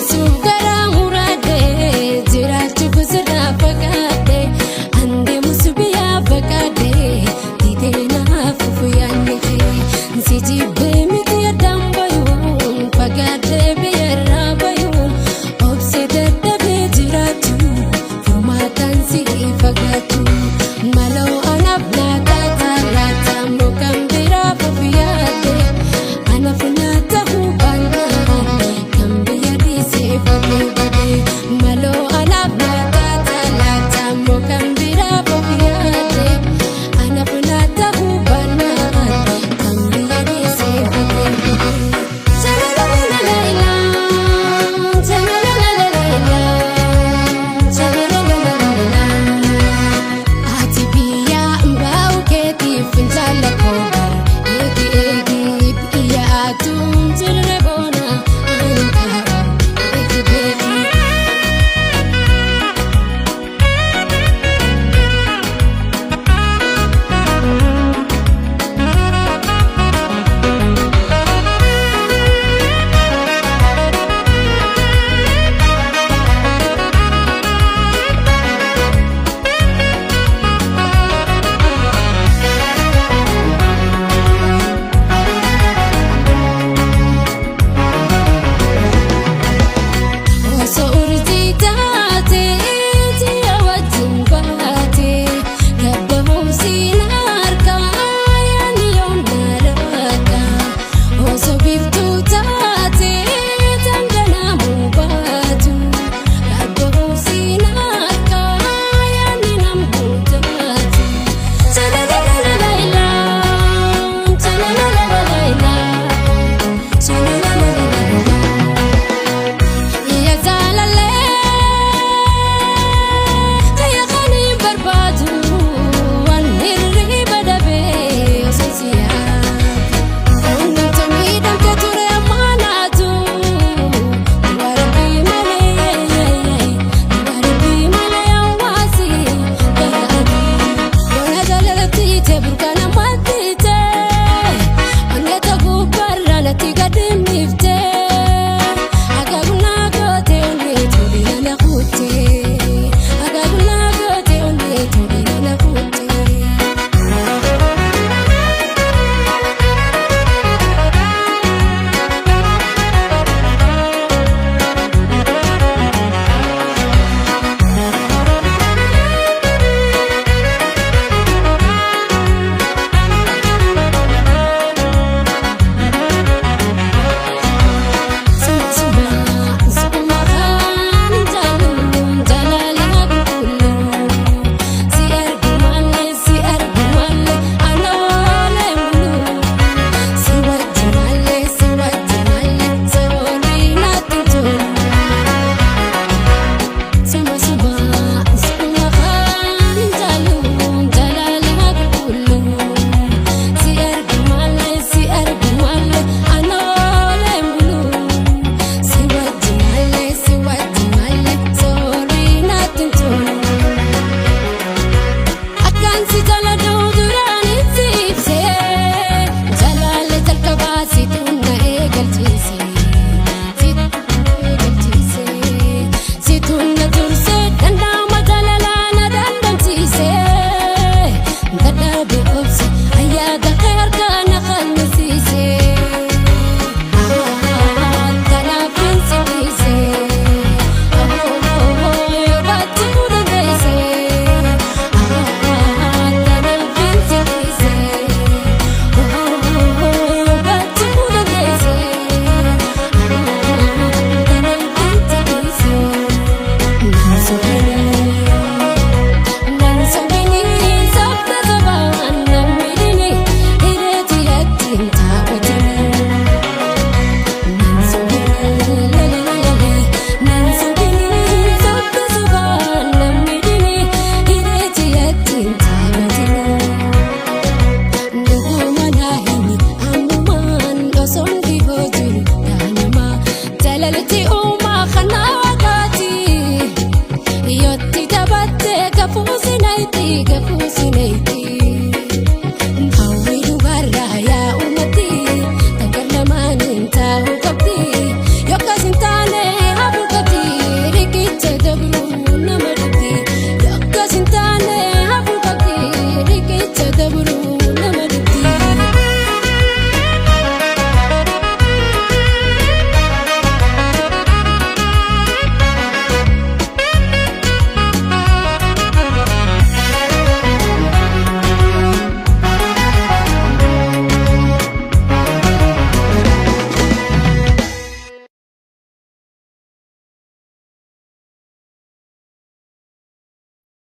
Dhiisuuf garaa muraadhee jiraachuuf sirraa fagaadhee an deemus biyyaa fagaadhee didee naaf yaadni kee si jibbee miti addaan bayuun fagaadhee biyya irraa bayuun obsee dadhabee jiraachuu furmaataan si fagaachuu maloo anaaf naataa laata mukaan biraaf of yaadde anaaf naata hubannaan kan biyya dhiisee fagoo badee maloo anaaf naata laata mukaan biraaf of yaadde anaaf naata hubannaan kan biyya dhiisee fagoo badee. Ati biyya baa'u keetiif fincaala koo eegi eegi biyya aduun jirre boona ani kaa'u eegi beeki. Osoo urjii taatee ji'a wajjin baatee gabbaa'umsi harkaa yaadni yoona raaka. Osoo biiftuu taatee dhangala'amuu baatu gabbaa'umsi harkaa yaadni namuu taatu. Cha-la-la-la-la-la, cha-la-la-la-la-la, cha-la-la-la-la-la. Yaa jaalallee kayya kan hin barbaadu waan hirriba dhabee osoo si yaadu. Onneen miidhamte ture ammaanaatu warbii malee warbii malee hawaasi garaatu. Bona jaalalatti ite burqaan ammaatti ite onnee gubbaarraa natti gadi miifte. Akaakuu gootee onnee tuudhina na kuttee. Akaakuu gootee onnee tuudhina na kuttee. Suma suma kan jaallu jaalala qulqulluu si argu malee si argu malee anoolee muluu si wajji malee si wajji malee soolii natti tolu. Suma suma suma kan jaallu jaalala qulqulluu si argu malee si argu malee anoolee muluu. Si wajji malee si wajji malee soolii natti tolu. Akkaan si jaaladhu duraan itti ibsee jaalala jalqabaa si tunna eegalchiise si eegalchiise si tunna tursee danda'ama jaalalaa na dandamsiise dadhabe obse ayyaada kee harkaa na qannisiise kanaaf hin si dhiise yoo baachuu dandeesse. Kanaaf hin si dhiise yoo baachuu dandeesse. Kanaaf hin si dhiise. Nan sobinii nan sobinii sabda sabaan namni hireeti yattiin taaphatinii. Nan sobinii nan sobinii sabda sabaan namni hireeti yattiin taaphatinii. Dhuguma naa himi ammumaan osoon dhihoo jiru yaanamaa jaalalti uumaa kanaa waaqaati. Yooti taphattee kafuusi nayti kafuusi nayti.